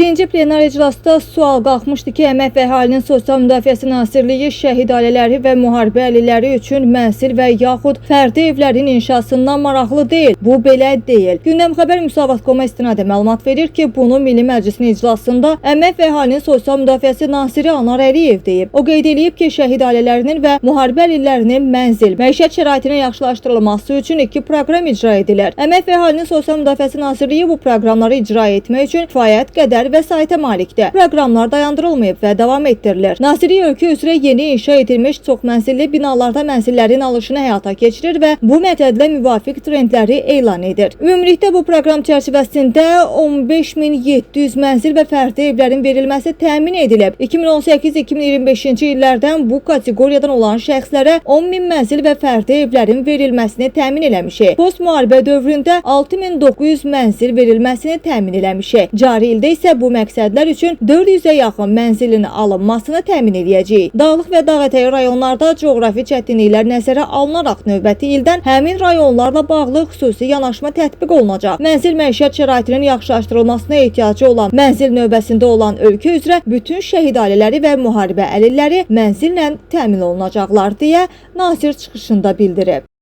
7-ci plenar iclasda sual qalxmışdı ki, Əmək və Əhalinin Sosial Müdafiəsi Nazirliyi şəhid ailələri və müharibə əlilləri üçün mənzil və yaxud fərdi evlərin inşasından maraqlı deyil. Bu belə deyil. Gündəm Xəbər Müsavat.com-a istinadən məlumat verir ki, bunu Milli Məclisin iclasında Əmək və Əhalinin Sosial Müdafiəsi naziri Anar Əliyev deyib. O qeyd eləyib ki, şəhid ailələrinin və müharibə əlillərinin mənzil, məişət şəraitinin yaxşılaşdırılması üçün iki proqram icra edilir. Əmək və Əhalinin Sosial Müdafiəsi Nazirliyi bu proqramları icra etmək üçün kifayət qədər vəsaitə malikdir. Proqramlar dayandırılmayıb və davam etdirilir. Nazirlik ölkə üzrə yeni inşa edilmiş çoxmənzilli binalarda mənzillərin alışını həyata keçirir və bu məqsədlə müvafiq trendləri elan edir. Ümumilikdə bu proqram çərçivəsində 15.700 mənzil və fərdi evlərin verilməsi təmin edilib. 2018-2025-ci illərdən bu kateqoriyadan olan şəxslərə 10.000 mənzil və fərdi evlərin verilməsini təmin eləmişik. Post-müharibə dövründə 6900 mənzil verilməsini təmin eləmişik. Cari ildə isə bu məqsədlər üçün 400-ə yaxın mənzilin alınmasını təmin eləyəcəyik. Dağlıq və dağətəyi rayonlarda coğrafi çətinliklər nəzərə alınaraq növbəti ildən həmin rayonlarla bağlı xüsusi yanaşma tətbiq olunacaq. Mənzil məişət şəraitinin yaxşılaşdırılmasına ehtiyacı olan mənzil növbəsində olan ölkə üzrə bütün şəhid ailələri və müharibə əlilləri mənzillə təmin olunacaqlar deyə nazir çıxışında bildirib.